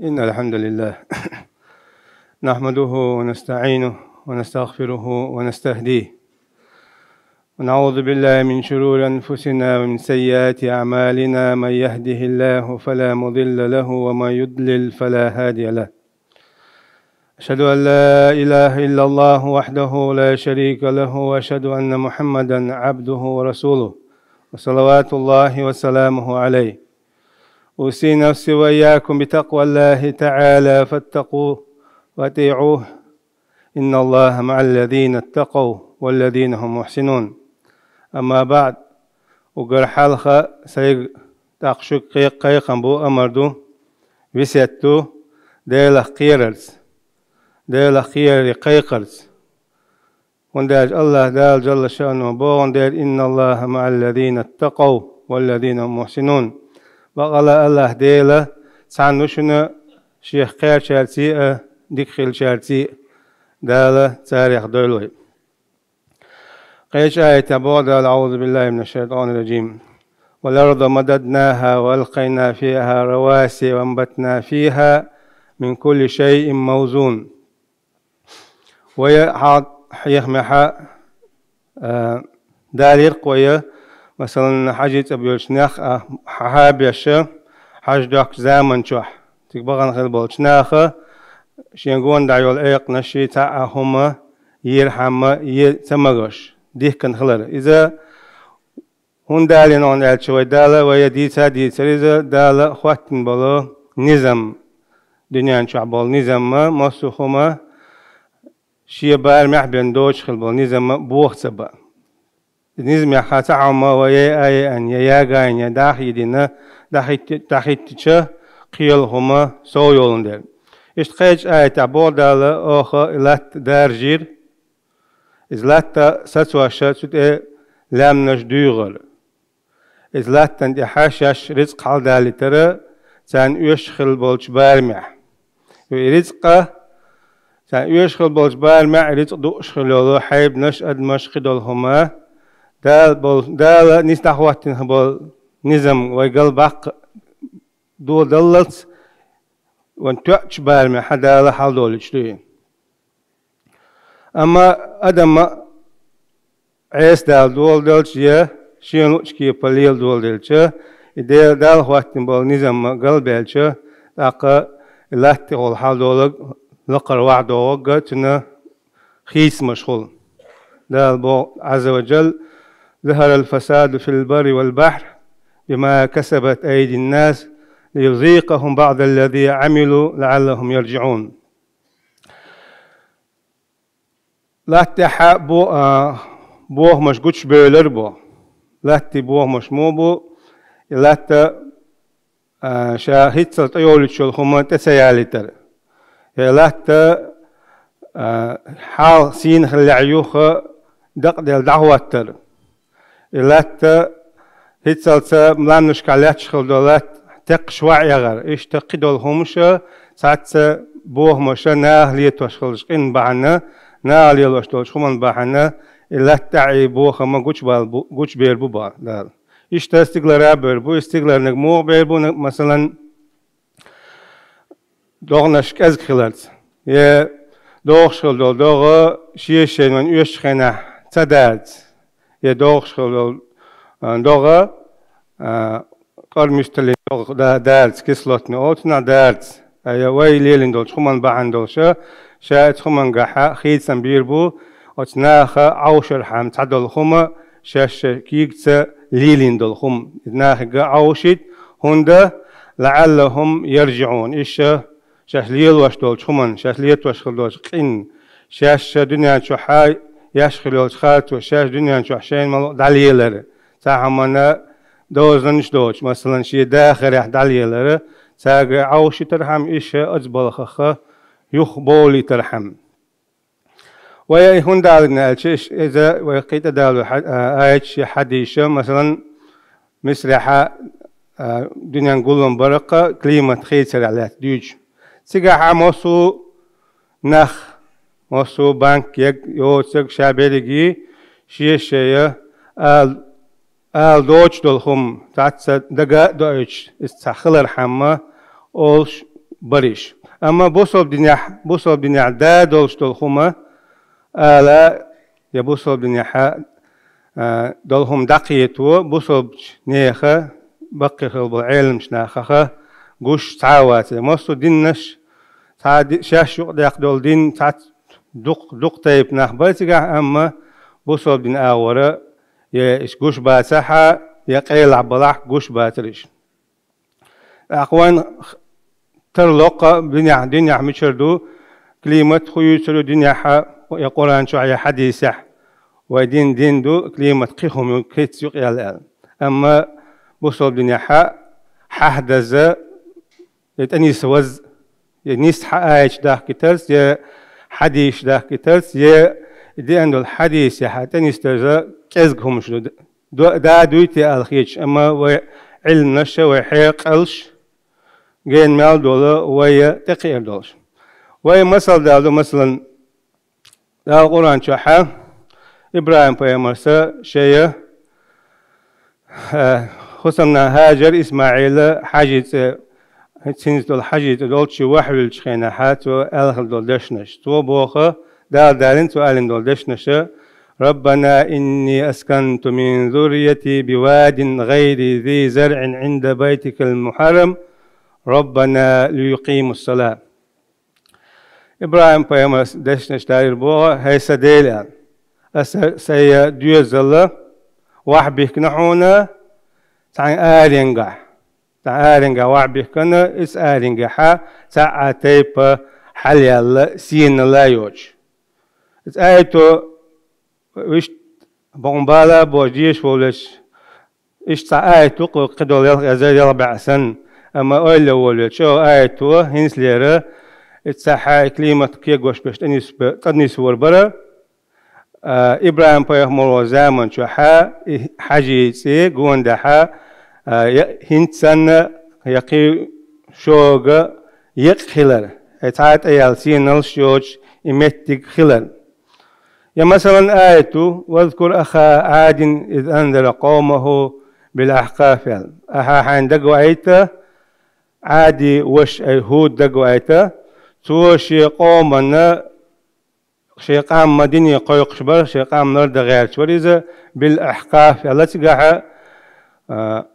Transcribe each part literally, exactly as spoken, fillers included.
إن الحمد لله نحمده ونستعينه ونستغفره ونستهديه، ونعوذ بالله من شرور أنفسنا ومن سيئات أعمالنا. من يهده الله فلا مضل له، ومن يضلل فلا هادي له. أشهد أن لا إله إلا الله وحده لا شريك له، وأشهد أن محمدا عبده ورسوله، وصلوات الله وسلامه عليه. أوصي نفسي وإياكم بتقوى الله تعالى، فاتقوه وأطيعوه. إن الله مع الذين اتقوا والذين هم محسنون. أما بعد. Уггар хьалха сайга, тӀаккха шуьга кхе-, кхайкхам бу, амар ду, весет ду, Делах кхерарца, Делах кхераре кхайкхарца. ХӀунда аьлча АллахӀ Дала Джалла шаънуху боху дера: «إن الله مع الذين اتقوا والذين هم محسنون». Бакъалла АллахӀ Дела цхьаьна ву шуна Шех кхаьчарций а, дика хилчарций а. Дала царех дойла вай. Кхечу аятехь боху Дала: أعوذ بالله من الشيطان الرجيم. «والأرض مددناها وألقينا فيها رواسي وأنبتنا فيها من كل شيء موزون». Вай хьал хьехамехьа, а, далийра-кх вай, масалан, хьажий цӀа боьлчу нех а хьа-, хьа беш, хьажа доккхучу заман чохь, цига бахана хилла болчу наха шен гонах йолу экханаш, цхьа а хӀума, ерхьама е ца магош, дихкина хилар. Иза хӀунда далийна аьлча, вай Дала, вай дийца а дийцира иза, Дала хӀоттийна болу низам, дуьнен чохь болу низамма, массо а хӀума шен барамехь бен доцуш хилла болу низамма боху ца бан. Низамехь цхьа хӀума вай яа а яьана, я ягайна, я дӀа а хӀиттийна, дӀахӀитти-, дӀахӀиттича, кхин йолу хӀума сов йолун дела. Иштта кхечу аятехь боху Дала: «Оха и латта даржийра». Иза латта сацош, цу тӀе лаьмнаш дуьйгӀира. Иза латтана тӀехь шаьш рицкъ хьаладалийтира царна оьшуш хилла болчу барамехь. И рицкъа, царна оьшуш хилла болчу барамехь и рицкъ дууш хилла йолу хьайбанаш, адамаш, кхидолу хӀума, Дала болу, Дала нис дӀахӀоттийна болу низам вай галбаккха додаллалц, вайн тоьучу барамехь Дала хьаладолуьйтуш ду и. Амма адамна Ӏеса Дала доладелча я шен луъучу кепара лела доладелча, и Дела, Дала хӀоттийна болу низамма галбелча, тӀаккха и латта тӀехула хьаладолург лакхара вахьа догӀург а, цуьнан хийцамаш хуьлу. Дала боху, Ӏазза ва Джалла: «ظهر الفساد في البر والبحر بما كسبت أيدي الناس ليذيقهم بعض الذي عملوا لعلهم يرجعون». Латта тӀехь бо-, а, бохамаш гучубевлира бо. Латти бохамаш мо бу, и латта, а, ша хӀинццалц тӀейолуьйтуш йолу хӀума тӀе ца ялийтар. И латта, а, хьалха сийна хиллехь юха дакъаделла дӀахӀоттар. И латта хӀинццалц ламнашкахь лаьтташ хилла долу латта текхаш ваьӀ яхар. Иштта кхидолу хӀумаша, цхьацца бохамаша наха летош хиллачу къин бахьана, наха лелош долчу хӀуманна бахьана, и латта тӀехь и бохам гучубал бу-, гучубер бу боху Дала. Иштта стигалара а бер бу, и стигаларниг муха бер бу, масалан, догӀанаш кӀезиг хиларца, я догӀуш хилла долу догӀа шен-шен вайн оьшучу хенахь ца дарца, я догӀуш хилла долу, а, догӀа, а, къармуьсталлин догӀа да-, дарца, кислотный олу цунах, дарца. Ткъа я вай лелийна долчу хӀуманна бахьана долуша, ша оцу хӀумангахьа хийцам бийр бу, оцу наха Ӏовшархьама цхьадолу хӀума, шаьш шайн кийгаца лелийна долу хӀума, и нахе Ӏовшийта, хӀунда, «لعلهم يرجعون», иштта шаьш лелош долчу хӀуманна, шаьш летош хилла долчу къинна, шаьш ша дуьнен чохь еш хилла йолчу харцо, шаьш дуьнен чохь шайна ма-луъу дӀалелар, цхьа хӀуманна дозанаш доцуш, масалан, шен дахарехь дӀалелар, цаьрга Ӏовшийтархьама, иштта оцу балхах юхабовлийтархьама. Вай и хӀунда алийна аьлча, иш-, иза вай кхин тӀедалло хьа-, а, аяташ я, хьадисаш я, масалан, Мисрехь, а, дуьнен гулам бара-кх климат хийцарехь лаьцна дуьйцуш. Цигахь массо а нах, массо а банк ерг, йоцург, ша берриге шен-шен ала, ала доцуш долу хӀума, цхьацца дага а доуьйтуш, иза цхьа хилархьама, олуш, бариш. Амма бусалба динехь, бусалба динехь да долуш долу хӀума ала, я бусалба динехьа, а, долу хӀума дӀакхето, бусалбачу неха, баккхий хилла болу Ӏеламчу нахаха гуш цхьа а вац. Массо а диннаш, цхьа ди-, шаьш юкъадаьккха долу дин, цхьацца дукха, дукха тайпа нах бара цигахь, амма бусалба дин агӀора, я иш гуш бацахьа, я къайлахь балахь гуш бацара иш. ТӀаккха вайн х-, тарлокха динехь, динехь мичара ду, климат хӀун юьйцур ю динехьа, я Къуръан чохь, я хьадисехь. Вай дин, дин ду, климат кхин хӀума ю, кхицца юкъаелла аьлла. Амма бусалба динехьа хьахдаза, я тӀенисваза, я нисса хьа аяташ дахкийтарца, я хьадисаш дахкийтарца, я деана долу хьадисехьа тӀенисдаза кӀезиг хӀумаш ду. До-, да дуй те аьлла хеташ, амма вай Ӏилманаша, вай хьекъалш гена мел долу вай тӀекхиар долуш. Вай масал далу, масалан, Дала Къуръан чохьа ИбрахӀим-пайхамарса шайа, а, хӀусамна Хьажар ИсмаӀила Хьажи цӀе, цуьнца долу Хьажи цӀе долчу вахьвиллачу хенахьа цо аьлла хилла долу дешнаш. Цо боху, Дала далийна цо аьллина долу дешнаша: «Раббана инни асканту мин зуррияти бивадин гӀайри зи заръин гӀинда байтикал мухьаррам, Раббана лиюкъимус сала». ИбрахӀим-пайхамарс дешнаш далийра боху: «ХӀай сан Дела, аса сайа доьзал вахьбихкина хьуна цхьана аренгахь». Цхьана аренгахь вахьбихкина, иза аренгахьа цхьа а тайпа хьалъяьлла сенал а йоцуш. Иза аято вуьшта бакъван бала а бохуш, деша волавелча, иштта цхьа аят ву кху кхидолу ялх эзар ялх бӀе санна, амма ойла волавелча, аят ву хӀинцалера, иза цхьа хьа климат кегош берш тӀанис-, тӀанисвор бара, а, ИбрахӀим-пайхамаро заман чохьа и Хьажи цӀе гондахьа, а, я-, хӀинца санна, я кхин шога екъа хилар, я цхьа а тӀеяьлла сеналш йоцуш и меттиг хилар. Я масалан аят ву: «Вазкур аха Ӏадин из анзара къавмаху бил ахькъаф», аьлла. Ахьа хьайна дагаваийта, Ӏади ваша, ай, ХӀуд дагаваийта, цо шен къоманна, шен къам Мадине кхойкхуш бара, шен къам лардан гӀерташ вара иза, бил ахькъаф аьлла цигахьа, а,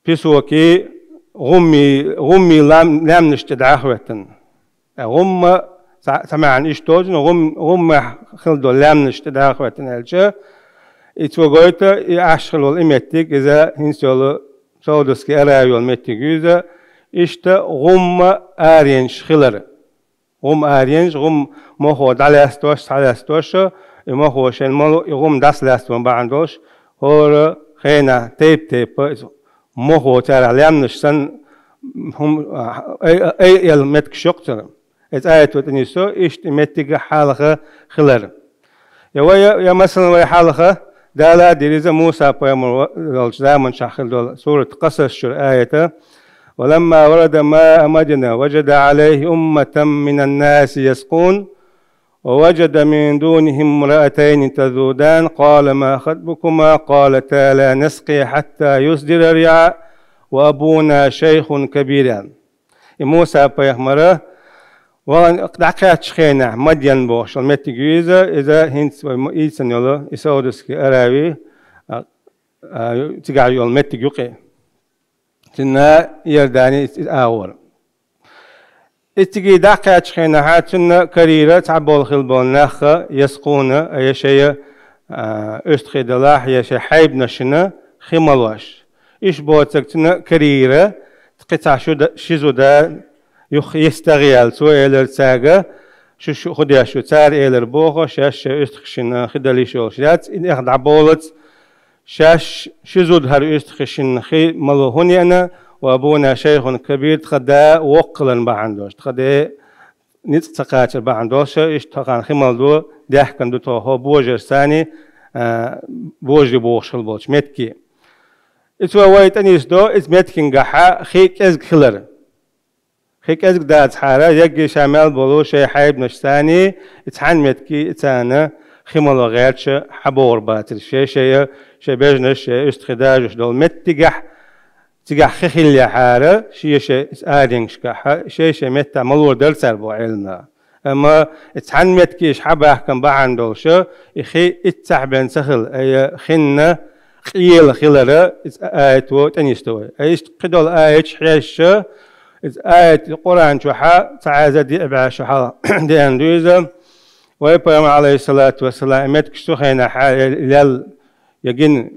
песоки, гӀумми, гӀумми лам-, лаьмнаш тӀе дӀа а хӀоьттина. Э, гӀумма, ца-, ца маьӀна иштта доцу, но гӀум-, гӀуммехь хилла долу лаьмнаш тӀе дӀа а хӀоьттина аьлча, и цо гойту, и Ӏаш хилла волу и меттиг, иза хӀинца йолу Саудовский Аравия йолу меттиг ю иза, иштта гӀумма аренаш хилар. ГӀум аренаш, гӀум мохо дӀалаьстош, схьалаьстош, и мохо шайн малу, и гӀум дӀасалаьстон бахьана долуш, хӀора хенахь тайп-тайпа иза мохо царах лаьмнаш санна, хӀум-, ай, ай, эл меттигаш йоккху цара. Иза аято тӀе нисо, иштта и меттига хьалха хилар. Я вай, я, масалан, вай хьалха Дала а дира иза Муса пайхамар ва-, волчу заманчохь хилла долу сурат Къасас чуьра аята: «Ва ламма варада маа Мадина, важада алайхи умматан минан наси яскъун, ва важада мин дунихим имраатайни тазудан, къала ма хатбукума, къалата ла наскъи хьатта юсдира риа, ва абуна шайхун кабир», аьлла. И Муса пайхамара вахана дӀакхаьччу хенахь, Мадьян бохуш йолу меттиг ю иза, иза хӀинца вай ма-, ийцина йолу и Саудовский Аравия, а, а, цигахь йолу меттиг юкъе. Цуьнан Иордани иза агӀора. И цига дӀакхаьччу хенахьа цуьнан карийра цхьаболу хилла болу нахха яскъуна, а, я шайа, а, уьстагӀий далахь, я шайн хьайбанашна хи малош. Иш боцург цуьнан карийра, кхин цхьа шу да-, ши зуда юха йистагӀъяьлла, цо элира цаьрга, шу, шу хӀун деш ю? Цара элира боху, шаьш шайн уьстагӀашна хи дала йиш йолуш яц, и нех дӀаболац, шаьш ши зуда хӀара уьстагӀашна хи мало хӀунда еана, ва абуна шайхун кабир, тхан да воккха хиларна бахьана долуш, тхан де ницкъ ца кхачар бахьана долуш, иштта тхан хи мало даьхкина ду тхо хӀо божаршцани, а, божаре бохуш хилла болчу метте. И цо вай тӀе нисдо, иза меттигингахьа хи кӀезиг хилар. Хи кӀезиг дацахьара, егги ша мел болу шайн хьайбанашцани, и цхьаьна меттиге и царна хи мало гӀерташ хьабогӀур бацара. Шай-шая, шайн бежанаш, шайн уьстагӀий дажош долу меттигехь, Цигахь хи хиллехьара, шен-шен аренгашкахь, шен-шен меттахь малор дара цара боху Ӏилманхаша. Амма и цхьана меттиге иша хьабаьхкина бахьана долуша, и хи иццахь бен ца хила, айя хинна къела хилара иза аято тӀенисдо вай. Ай иштта кхидолу аяташ хьежча, иза аят Къуръан чохьа ца Ӏаьза диъ бӀе шо хьалха деана ду иза. Вай пайхамар, алейхиссалату вассалам, и меттигаш цу хенахь лел я гина,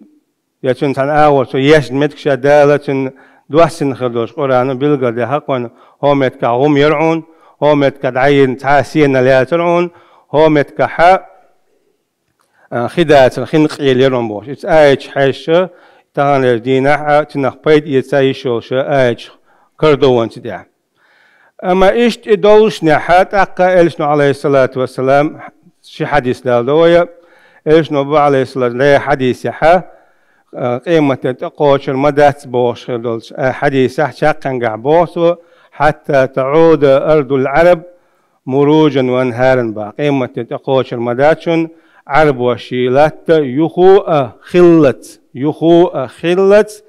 я цуьнан цхьана агӀор цо ешна меттигаш я Дала цуьнан доссина хир долуш Къуръано билгалдаьхна хьуна, хӀо меттигахь гӀум яра хьуна, хӀо меттигахь дӀайина цхьа а сенал яцара хьуна, хӀо меттигахьа а, хи дацара, хин къелера бохуш. Иза аяташ хьаьжча, таханлерчу дийнахь а цунах пайда эца йиш йолуша аяташ карадо вайн цу тӀехь. Амма иштта и доллушехь, тӀаккха Элчано, алейхиссалату вассалам, ши хьадис далдо вай, Элчано бу, алейхиссалату, лай хьадисехь, а, къематде тӀекхочур ма дац бохуш хир долчу, а, хьадисехь чаккхенгахь боху цо: «Хьатта таӀуда ардул Ӏараб муруджан ва анхӀаран», бах. Къематде тӀекхочур ма дац шуна Ӏарбошийн латта юха а хиллалц, юха а хиллалц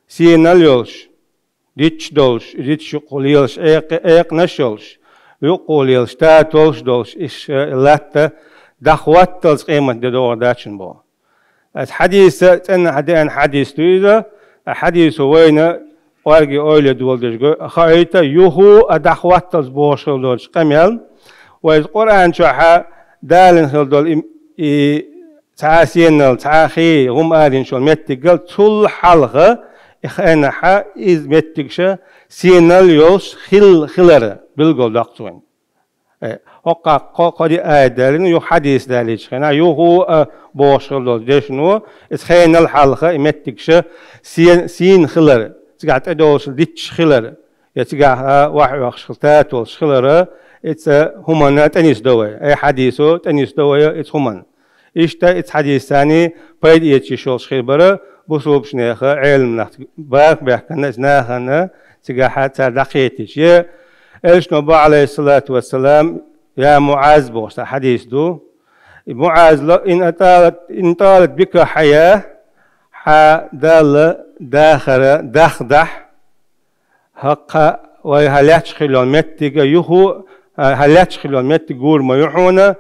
сенал йолуш, дитча долуш, и дитча юккъе лелаш экъ-, экъанаш йолуш, юккъе лелаш татолаш долуш, иша латта дӀахӀотталц къематде догӀур дац шуна боху. Аса хьадиса, цӀенна деана хьадис ду иза, а хьадисо вайна кӀорге ойла долу деза го-, хаийта, юха а дӀахӀотталц бохуш хила долчу къамел, вай иза Къуръан чохьа далина хила долу и, и цхьа а сенал, цхьа а хи, гӀум аринчул меттигал, цул хьалха и хенахьа иза меттигша сенал йолуш хил-, хилара билгал доккху вайн. Э, хӀокху кхо-, кхо-, кхо-, аят далийна, юха хьадис далийча хенахь, юха а бохуш хила долчу дешно, иза хенал хьалха и меттигша сен-, сийна хилар, цигахь тӀедолуш дитча хилар, я цигахь а вахьоьхуш хила татолуш хилара, иза хӀуманна тӀенисдо вай. Ай хьадисо тӀенисдо вай иза хӀуманна. Иштта иза хьадис царний пайда эца йиш йолуш хир бара, бусулбанеха, Ӏеламнах барт баьккхина иза нахана, цигахьа цара дӀакхетийча. Я Элчано бу, алейхиссалату вассалам, я МуӀаз бохуш цхьа хьадис ду. И МуӀаза: «Ин аталат, ин аталат бика хьая», хьан Далла дахара дахдахь, хӀокху вай хьан лаьтташ хила йолу меттиг а юха, а, хьан лаьтташ хила йолу меттиг гур ма ю хьуна,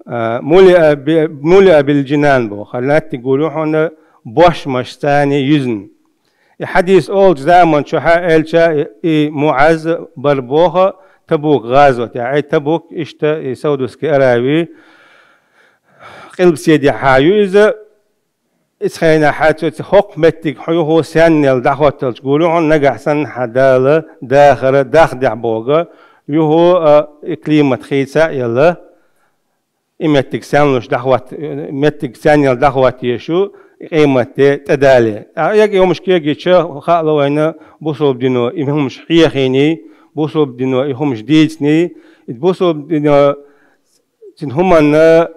а, мулиа би-, мулиа бил джинан боху, хьан лаьттиг гур ю хьуна бошмашца юьзна. И хьадис олучу заман чохьа элча и, и МуӀаз бар боху Табук-гӀазотехь. Ай Табук иштта и Саудовский Араби къилбаседехьа ю иза. Иза хенахьа цо ца хӀокху меттиг хьо юха саннел дӀахӀотталчу гур ю хьуна, нагахь санна хьан Дала дахара дахдехь боху, юха а и климат хийца а елла, и меттиг санлуш дӀахӀотт-, меттиг саннел дӀахӀоттийша ю, и къематде тӀедале. А, эгга и хӀумаш кегийча, хаало вайна бусулба дино и хӀумаш хьехийний, бусулба дино и хӀумаш дийцний, и бусулба дино цуьнан хӀуманна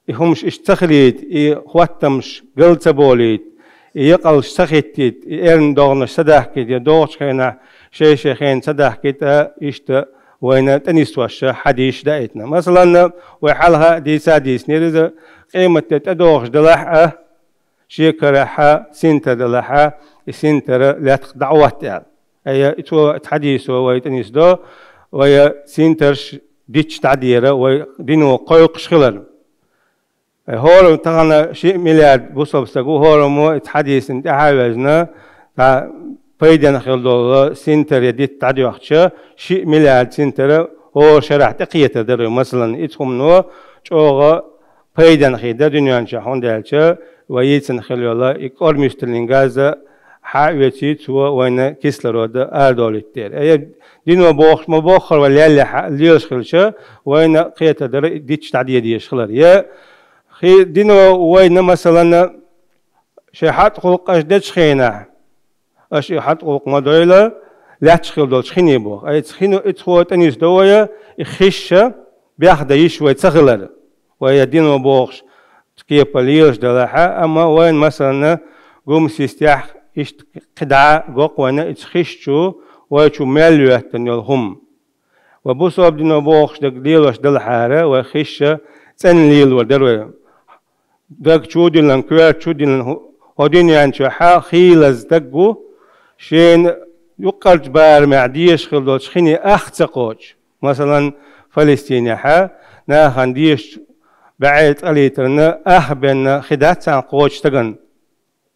и хӀумаш иштта ца хилийта, и хӀоттамаш гал ца болийта, и якъалш ца хӀиттийта, и эрна догӀанаш ца дахкийта, я догӀучу хенахь шай-шай хена ца дахкийта, иштта вайна тӀенисваша хьадисаш даийтина. Масалан, вай хьалха а дийца а дийцинера иза, къематде тӀедогӀуш делахь а, шен карахьа синтар делахьа, и синтара лаьттах дӀахӀотта аьлла. Ая, и цо хьадисо вай тӀенисдо, вай синтарш дитча дӀадера, вай дино кхойкхуш хилар. Ай, хӀораммо тахана шиъ миллиард бусалба стаг ву, хӀораммо и хьадисана тӀаьхьа а вежна, цхьа пайденна хила долу синтар я дитт дӀадоьхча, шиъ миллиард синтара хӀора шарахь тӀекхетар дара. Масалан, и цхьа хӀумано чӀогӀа пайденна хир дара дуьнен чохь, хӀунда аьлча вай йийцина хила йолу и кӀормуьсталин газа хьа а оьций, цо вайна кислорода арадовлийта дера. Э, дино бохуш ма боххара вай леллехь-, лелаш хилча, вайна кхетар дара и дитт дӀадедеш хилар. Я хи-, дино вайна, масалан, шайн хьатӀ гӀуллакхаш дечу хенахь, аша и хьатӀ гӀуллакх ма дойла, лаьтташ хила долчу хине боху. Ай, цу хино, и цхьа тӀенисдо вай, и хиша бехдан йиш вай ца хилар. Вай я дино бохуш, кепа лелаш делахьа, амма вайна, масална, гумсистехь иштта кхидӀа гокъ вайна и цу хиш чу, вай чу мел йоьттан йолу хӀума. Ва бусалба дино бохуш дерг лелош делахьара, вай хиша цӀена лелор дара вай. Даг чу диллан, коьрта чу диллан, хӀу-, хӀо дуьнен чохьа хийлаза даг ву, Шен юккъарчу барамехь дезаш хила долчу хине ах ца кхочу. Масалан, Фалестинехь нахана дезачу бӀе цӀа литрна ах бен хи дац царна кхочу стагана.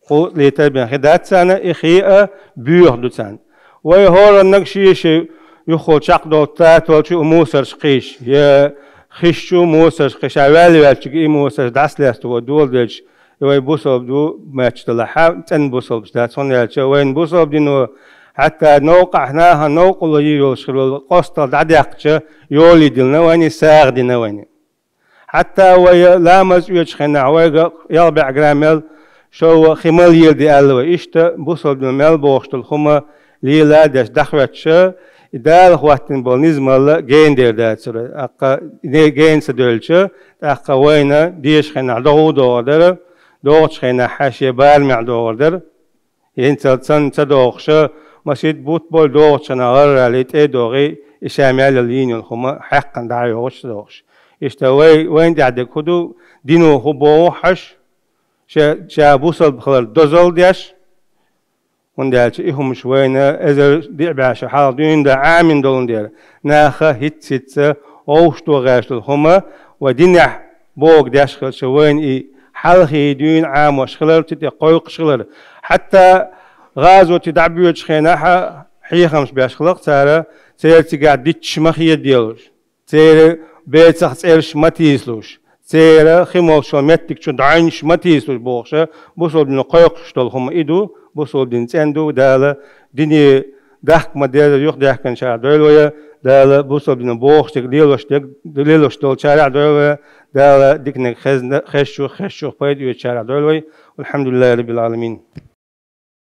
Кху литр бен хи дац царна, и хи а боьха ду царна. Вай хӀораннаг шен-шен юххул чекхдолу татолчу мусарш кхийш, я хиш чу мусарш кхийш, ша ваьлла ваьллачуьнга и мусарш дӀасалаьцна вай доладелча, и вай бусалба ду моьттуш далахь, цӀена бусалбаш дац, хӀунда аьлча вайна бусалба дино хьатта новкъахь нахана новкъарло йийр йолуш хир йолу къасталла дӀадаьккхича, йолий диллина вайна, сагӀа дина вайна. Хьатта вай ламаз оьцучу хенахь вайга ялх бӀе грамм мел шовзткъа хи ма леладе аьлла вай. Иштта бусалба дино мел бохуш долу хӀума лела а деш дӀахӀоьттича, и Дала хӀоттийна болу низамалла гена дер дацара. ТӀаккха не-, гена ца девлча, тӀаккха вайна дезачу хенахь догӀу а догӀур дара, догӀучу хенахь шен барамехь догӀур дара. ХӀинццалц санна ца догӀуш, масийтта бутт болу догӀучу хенахь гӀарраллий, тӀе а догӀий, и ша мел йолу йийна йолу хӀума хьаькхна дӀа а йогӀуш ца догӀуш. Иштта вай, вайна тӀехь дерг хӀун ду, дино хӀун боху хьаша, ша, ша бусалба хилар дозалла деш, хӀунда аьлча и хӀумаш вайна эзар диъ бӀе шо хьалха дуьйна дан Ӏамийна долун дера, наха хӀицца-хӀицца вовшахтоха гӀерташ долу хӀума вай динехь бохург деш хилча, вайна и хьалхе дуьйна Ӏамош хилар, цу тӀе кхойкхуш хилар. Хьатта гӀазоте дӀабоьдучу хенахь хьехамаш беш хилла-кх цара, церан цигахь дитташ ма хедаделуш, церан бецах цӀераш ма тийсалуш, церан хи молуш йолу меттиг чу дӀайнаш ма тийсалуш бохуш, бусалба дино кхойкхуш долу хӀума и ду, бусалба дин цӀена ду, Дала дине дахка ма-дерза юхадаьхкинчарах дойла вай, Дала бусалба дино бохуш дерг лелош дерг, лелош долчарах дойла вай, Дала диканиг хезна-, хезчух, хезчух пайда оьцучарах дойла вай. Алхьамдулиллахи Раббил Ӏаламин.